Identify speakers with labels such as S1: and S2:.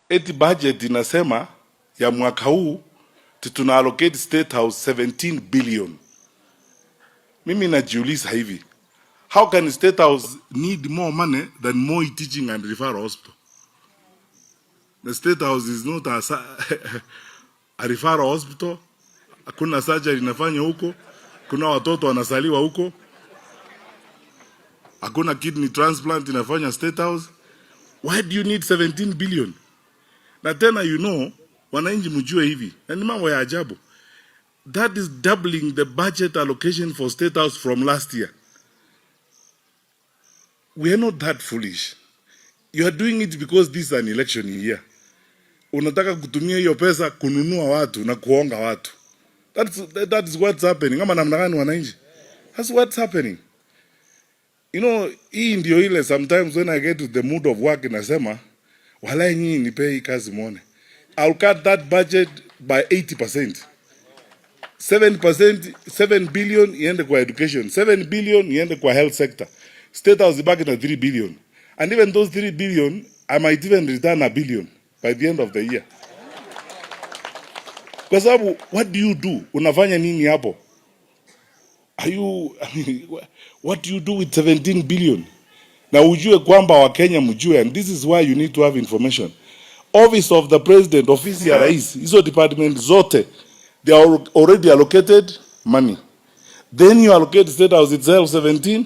S1: Eti budget inasema ya mwaka huu ati tuna allocate State House 17 billion. Mimi najiuliza hivi, how can State House need more money than Moi Teaching and Referral Hospital? The State House is not a, a referral hospital. Hakuna surgery inafanywa huko, kuna watoto wanazaliwa huko, hakuna kidney transplant inafanywa State House. Why do you need 17 billion? Na tena wananchi mjue hivi, na ni mambo ya ajabu. That is doubling the budget allocation for State House from last year. We are not that foolish. You are doing it because this is an election year. Unataka kutumia hiyo pesa kununua watu na kuhonga watu. That is what's happening. Kama namna gani wananchi? That's what's happening. Hii ndio ile sometimes when I get to the mood of work nasema, walai nyinyi nipe hii kazi muone. I'll cut that budget by 80%. 7%, 7 billion iende kwa education, 7 billion iende kwa health sector. State House ibaki na 3 billion. And even those 3 billion, I might even return a billion by the end of the year. Kwa sababu what do you do? Unafanya nini hapo? Are you, I mean, what do you do with 17 billion? Na ujue kwamba Wakenya mjue, and this is why you need to have information. Office of the President, ofisi ya rais, hizo department zote, they are already allocated money. Then you allocate State House itself 17.